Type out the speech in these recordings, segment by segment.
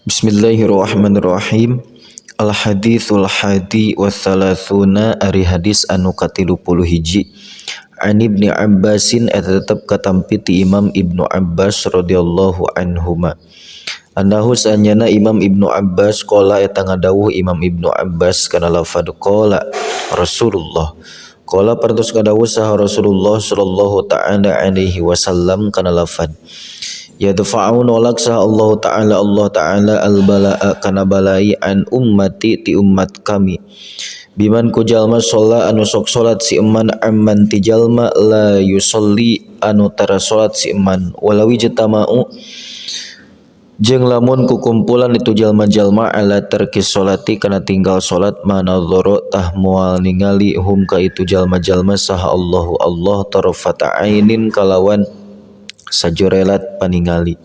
Bismillahirrahmanirrahim. Al haditsul hadi wa thalathuna ari hadis anu ka-31. An Ibni Abbasin eta tetep katampi ti Imam Ibnu Abbas radhiyallahu anhuma. Annahu sanyana Imam Ibnu Abbas qala eta ngadawuh Imam Ibnu Abbas kana lafad qala Rasulullah. Qala parantos ngadawuh saha Rasulullah sallallahu ta'ala alaihi wasallam kana lafad yadfa'u nolak saha Allah ta'ala Allah ta'ala al-bala'a kana balai an ummati ti umat kami biman ku jalma sholat anu sok salat si eman amman ti jalma la yusolli anu tara salat si eman walawi jatama'u jeung lamun kukumpulan itu jalma-jalma ala tarkis sholati kana tinggal salat manadzara tah moal ningali hum ka itu jalma-jalma saha Allahu Allah tarfata ainin kalawan sajorelat paningali.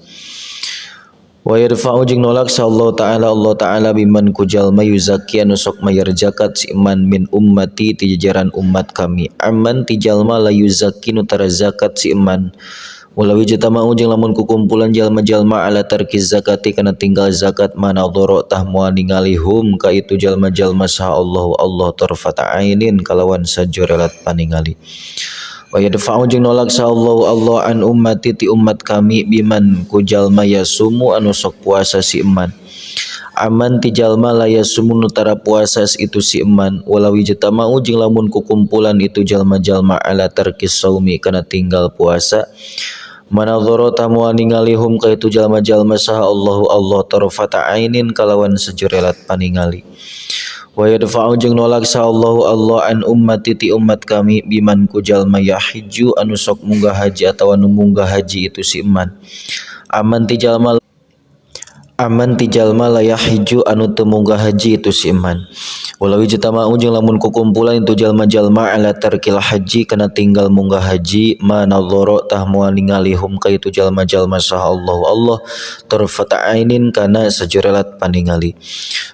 Wa yarfa'u jeung nolak sa Allah ta'ala Allah ta'ala biman ku jalma yuzakki anu sok mayar zakat si iman min ummati ti jajaran umat kami amman ti jalma la yuzakki nu tara zakat si iman walawi jatama'u jeung lamun kukumpulan jalma-jalma ala tarki zakati kana tinggal zakat manadhara tah moal ningali hum ka itu jalma-jalma saha Allahu Allah tarfata ainin kalawan sajorelat paningali. Wa yadfa'u jeung nolak sa Allahu Allah an ummati ti umat kami biman ku jalma yasumu anu sok puasa si iman aman ti jalma la yasumu nu tara puasa itu si iman walawi jatama'u jeung lamun kukumpulan itu jalma-jalma ala tarkis saumi kana tinggal puasa manadhara tamuan ningali hum ka itu jalma-jalma saha Allahu Allah tarfata ainin kalawan sejurelat paningali. Wa yadfa'u jeung nolak sa Allahu Allah an ummati ti umat kami biman ku jalma yahijju anu sok munggah haji atawa nu munggah haji itu si iman aman ti jalma la yahijju anu teu munggah haji itu si iman walawi jatama'u jeung lamun kukumpulan itu jalma-jalma ala tarkil haji kana tinggal munggah haji manadhara tah moal ningali hum ka itu jalma-jalma saha Allahu Allah tarfata ainin kana sajurelat paningali.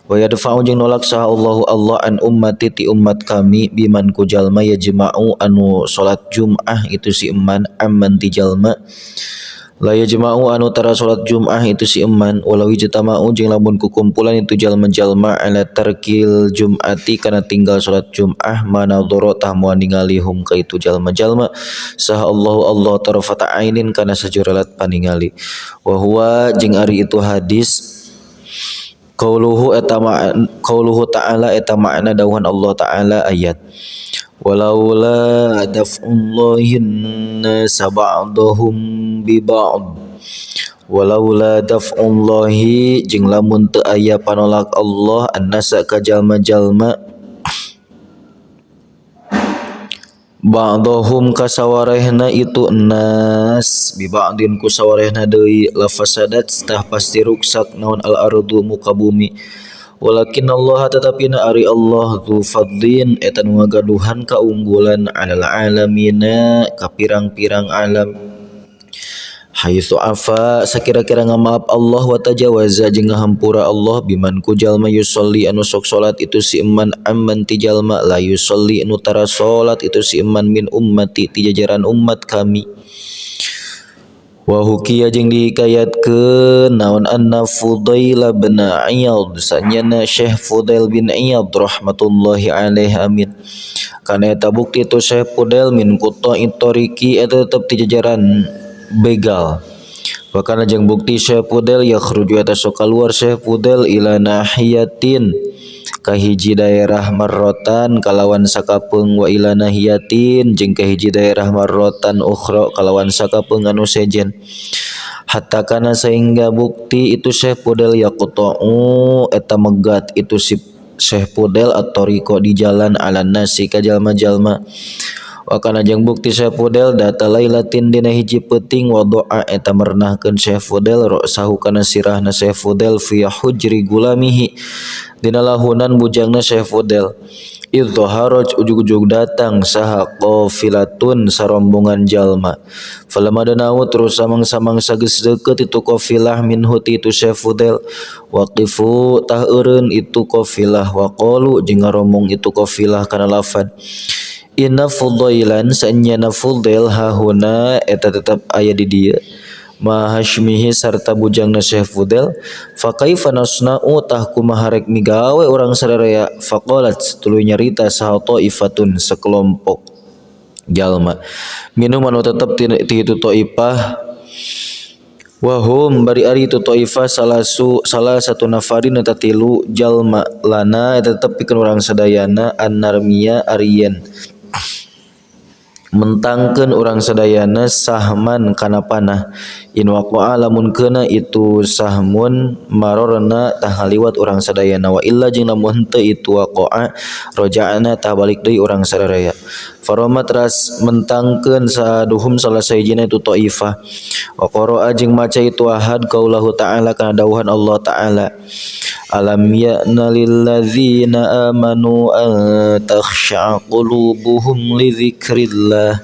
Wa yadfa'u jeung nolak saha Allahu Allah an ummati ti umat kami biman ku jalma yajma'u anu salat Jum'ah itu si iman amman ti jalma la yajma'u anu tara salat Jum'ah itu si iman walawi jatama'u jeung lamun kukumpulan itu jalma-jalma ala tarkil Jum'ati kana tinggal salat Jum'ah manadhara tah moal ningali hum ka itu jalma-jalma saha Allahu Allah tarfata ainin kana sajurelat paningali. Wa huwa jeung ari itu hadis qauluhu eta qauluhu ta'ala eta makna dawuhan Allah ta'ala ayat walaula daf'ullahi an-nasa ba'dahum bi ba'd walaula daf'ullahi jeung lamun teu aya panolak Allah an-nasa ka jalma-jalma ba'dahum kasawarehna itu nas bi ba'din ku sawarehna deui la fasadat tah pasti ruksak naon al-ardu muka bumi walakin Allah tetapi na ari Allah dzu fadlin eta nu ngagaduhan kaunggulan alal alamina ka pirang-pirang alam haitsu afa sakira-kira ngamaaf Allah wa tajawaza jeung ngahampura Allah biman ku jalma yusolli anu sok salat itu si iman amman ti jalma la yusolli anu tara salat itu si iman min ummati ti jajaran umat kami. Wa hukiya jeung dihikayatkeun naon anna Fudail bin Iyad sanyana Syekh Fudail bin Iyad rahmatullahi alaihi amin kana eta bukti itu Syekh Fudail min quta'i tariqi eta tetep ti jajaran begal. Wakana jeung bukti Syekh Fudail yakhruju eta sok kaluar Syekh Fudail ila nahiyatin ka hiji daerah marrotan kalawan sakapeung wa ila nahiyatin jeung ka hiji daerah marrotan ukhra kalawan sakapeung anu sejen hatta kana sehingga bukti itu Syekh Fudail yaqta'u eta megat itu si Syekh Fudail at-tariqa di jalan ala nasi ka jalma-jalma. Wa kana jeung bukti Syekh Fudail data lailatin dina hiji peuting wa doa eta merenahkeun Syekh Fudail ra'sahu kana sirahna Syekh Fudail fi hujri gulamihi dina lahunan bujangna Syekh Fudail idh-dhaharaj ujug-ujug datang saha qafilatun sarombongan jalma falamma danau terus samang-samang sageus deukeut itu qafilah minhu ti itu Syekh Fudail waqifu tah eureun itu qafilah wa qalu jeung ngaromong itu qafilah kana lafad inna Fudailan sanyana Fudail hahuna eta tetep aya di dieu Ma hashmihi sarta bujangna Syekh Fudail fa kaifa nasna'u tah kumaha rek migawe urang sararea faqalat tuluy nyarita saha taifatun sekelompok jalma minum anu tetep ti itu taifah wahum bari ari itu taifah salah satu nafarin eta tilu jalma lana eta tetep pikeun urang sadayana annarmia ariyen mentangkeun urang sadayana sahman kana panah in waqa'a lamun keuna itu sahmun marorna tah ngaliwat urang sadayana wa illa jeung lamun henteu itu waqa'a raja'na tah balik deui urang sadaya faroma teras mentangkeun saduhum salah sahijina itu taifah wa qara'a jeung maca itu ahad qaulahu ta'ala kana dawuhan Allah ta'ala alam ya'na lilladzina amanu an takhsha'a qulubuhum li dzikrillah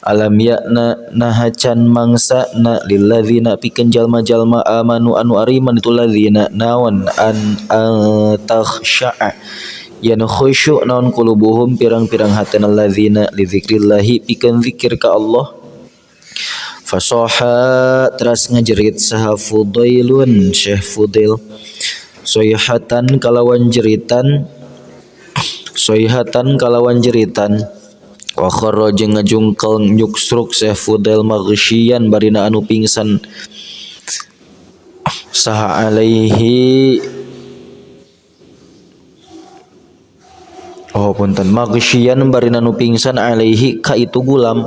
alam ya'na nahacan mangsa na lilladzina pikeun jalma-jalma amanu anu ariman itu ladzina naon an takhsha'a yen khusyu' naon qulubuhum pirang-pirang hatena ladzina li dzikrillahi pikeun zikir ka Allah fasoha teras ngajerit saha Fudailun Syekh Fudail soihatan kalawan jeritan soihatan kalawan jeritan wa kharra jeung ngajungkel nyuksruk Syekh Fudail maghsyian barina anu pingsan saha alaihi oh punten maghsyian barina anu pingsan alaihi ka itu gulam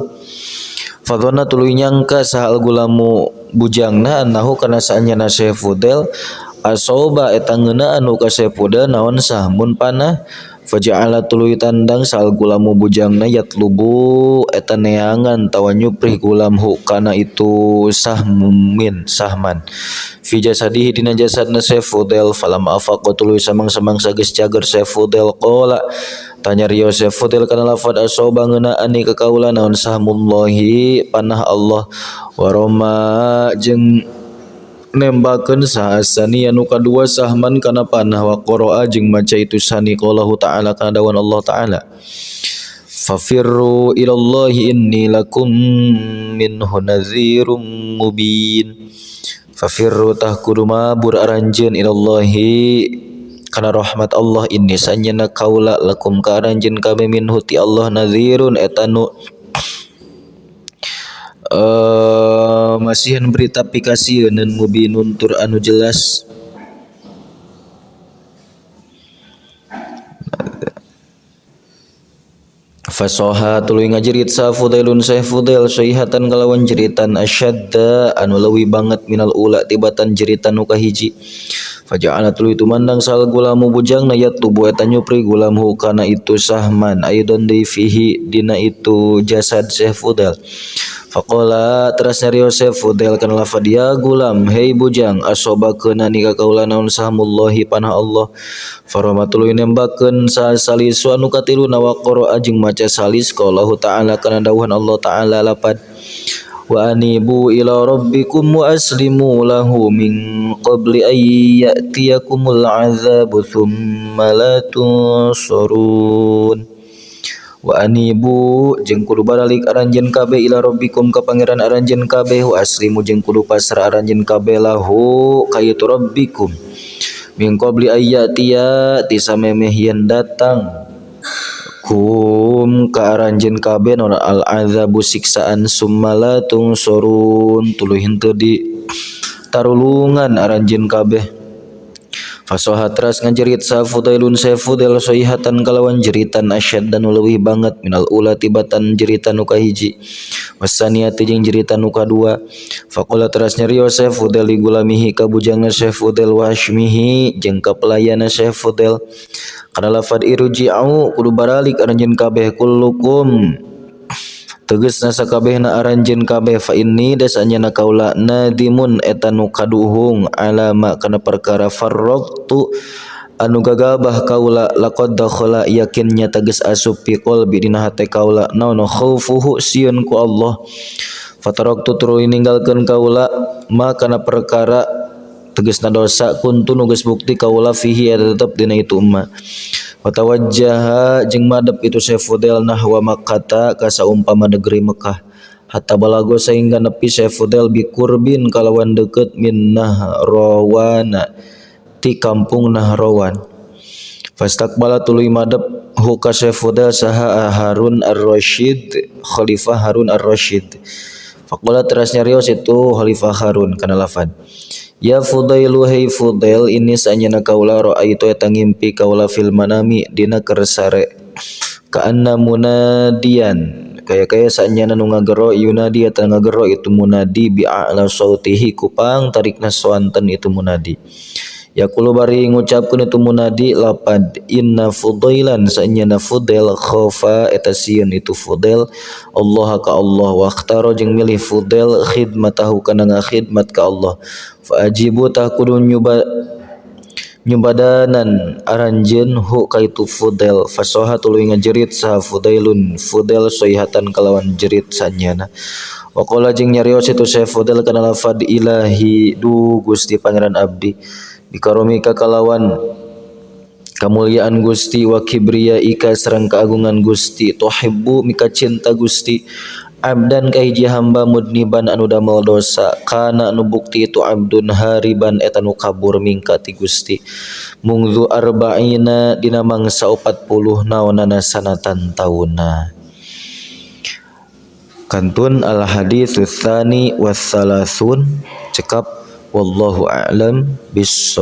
fadhona tuluy nyangka saha al gulamu bujangna annahu kana saanyana Syekh Fudail asoba eta ngeunaan nu ka Syekh Fudail naon sahmun panah faja'ala tuluy tandang sal gulamu bujangna yatlubu eta neangan tawa nyuprih gulamhu kana itu sahmin sahman fi jasadihi dina jasadna Syekh Fudail falam afaqa tuluy samang-samangsa geus cager Syekh Fudail qala tanya Rio Syekh Fudail kana lafad asoba ngeunaan ka kaula naon sahmullahi panah Allah waroma jeung nembakeun saha sani anu kadua sahman kana panah wa qara'a jeung maca itu sani qalahu ta'ala kana dawan Allah ta'ala fafirru ilallahi inni lakum minhu nadhirum mubin fafirru tah kudu mabur aranjeun ilallahi kana rahmat Allah inni sanyana kaula lakum ka aranjeun kami minhu ti Allah nadhirun eta nu masihan berita pikasieun mubinun tur anu jelas fasoha tuluy ngajerit sa Fudailun Syekh Fudail soihatan kalawan jeritan asyadda anu leuwih banget minal ula tibatan jeritan nu kahiji faja'ala tuluy tumandang sal gulamu bujangna yatlubu eta nyupri gulamhu kana itu sahman aidon deui fihi dina itu jasad Syekh Fudail faqala teras nyarios Syekh Fudail kana lafad ya gulam hei bujang asoba keuna ni ka kaula naon sahmullahi panah Allah farama tuluy nembakeun salisu anu katilu wa qara'a jeung maca salis qalahu ta'ala kana dawuhan Allah ta'ala lapad wa anibu ila rabbikum wa aslimu lahu min qabli ay ya'tiyakumul azabu thumma la tunsarun wa anibu jeung kudu baralik aranjeun kabeh ila rabbikum ka pangeran aranjeun kabeh wa aslimu jeung kudu pasrah aranjeun kabeh lahu ka itu rabbikum min qabli ayyatiya ti samemeh yen datang kum ka aranjeun kabeh naon al azabu siksaan summa la tungsorun tuluy henteu di tarulungan aranjeun kabeh fasoha teras ngajerit sa Fudailun Syekh Fudail soihatan kalawan jeritan asyad dan leuwih banget minal ula tibatan jeritan nu kahiji wasaniyati jeung jeritan nu kadua faqala teras nyarios Syekh Fudail li gulamihi ka bujangna Syekh Fudail wa hashmihi jeung ka pelayana Syekh Fudail kana lafad irji'u kudu baralik aranjeun kabeh kullukum tegesna sakabehna aranjeun kabeh fa inni dasanyana kaula nadimun eta nu kaduhung alama kana perkara farraqtu anu gagabah kaula laqad dakhala yakin nyata geus asup fi qalbi dina hate kaula naon khaufuhu sieun ku Allah fataraktu tuluy ninggalkeun kaula ma kana perkara tegesna dosa kuntu nu geus bukti kaula fihi eta tetep dina itu umma watawajjaha jeung madep itu Syekh Fudail nahwa Makkata ka saumpama negeri Mekah Hatta balago sehingga nepi Syekh Fudail bikurbin kalawan deket min Nahrawana ti kampung Nahrawan. Fastaqbala tuluy madep hu ka Syekh Fudail saha Harun Ar-Rasyid, Khalifah Harun Ar-Rasyid. Faqala teras nyarios itu Khalifah Harun kana lafad, ya Fudailu hey Fudail, ini saanyana kaula raaitu eta ngimpi kaula fil manami dina kersare kaanna munadian kaya-kaya saanyana nu ngagero yunadi eta ngagero itu munadi bi a'la sautihi kupang tarikna soanten itu munadi. Yaqulu bari ngucapkeun itu munadi lapad inna Fudailan saanyana Fudail khofa eta sieun itu Fudail Allah ka Allah wa akhtara jeung milih Fudail khidmatahu kana ngakhidmat ka Allah. Fa ajibu tah kudu nyubadanan aranjeun hu ka itu Fudail. Fasoha tuluy ngajerit saha Fudailun Fudail soihatan kalawan jerit sanyana. Waqala jeung nyarios itu Syekh Fudail kana lafad ilahi du Gusti Pangeran abdi bikaromika kalawan kamuliaan Gusti wa kibriyaika sareng keagungan Gusti tuhibbu mika cinta Gusti abdan ka hiji hamba mudniban anu damel dosa kana anu bukti itu abdun hariban eta nu kabur mingka ti Gusti mungzu arba'ina dina mangsa 40 naonana sanatan tauna. Kantun al hadits tsani wassalasun cekap wallahu a'lam bissawab.